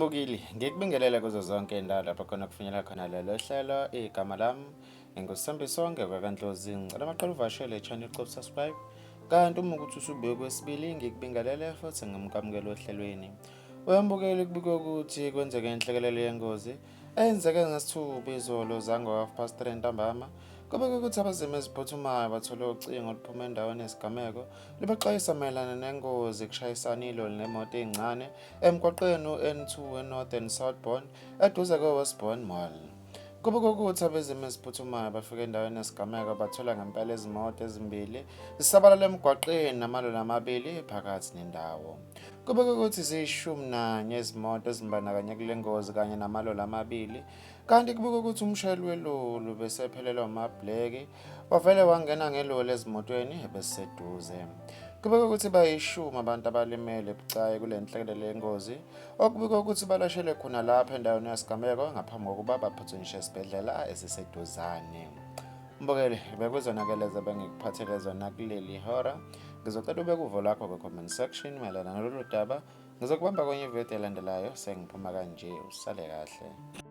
Mbukeli, ngikubingelele kuzo zonke indawo lapho khona kufinyelela khona lelo hlelo. Igama lami nginguSambisonke kwaKaNdlozi. Ngicela amaqala uvashele channel ucofa subscribe. Kanti uma ukuthi usubuye kwesibili ngikubingelele futhi ngimkwamukele ohlelweni. Uyambukeli kubikwe ukuthi kwenzeke inhlekelele yengozi eyenzeke ngesithuba izolo zango-3:30 ntambama. Kubikwe ukuthi abazimo eziphuthumayo bathole ucingo oluphuma endaweni yesigameko libaxwayisa mayelana nengozi kushayisana iloli nemoto encane emgwaqeni u-N2 eNorthern Southbourne eduze kwe-Westbourne Mall. Kubikwa ukuthi abezimo eziphuthumayo bafike endaweni yesigameko bathola ngempela izimoto ezimbili zisabalala emgwaqeni namaloli amabili phakathi nendawo. Kubikwa ukuthi ziyishumi nanye izimoto ezimbandakanya kule ngozi kanye namaloli amabili. Kanti kubikwa ukuthi umshayeli weloli ubesephelelwa amabhleki wavele wangena ngeloli ezimotweni ebeziseduze. Kubikwa ukuthi bayishumi abantu abalimele bucayi kule nhlekelele yengozi okubikwa ukuthi balashelwe khona lapha endaweni yesigameko ngaphambi kokuba baphuthunyiswe esibhedlela esiseduzane. Mbukeli, bekuzona-ke lezo bengikuphathele zona kuleli hora. Ngizocela ubeke uvo lwakho kwi-comment section mayelana nalolu daba. Ngizokubamba kwenye ividiyo elandelayo sengiphuma kanje. Usale kahle.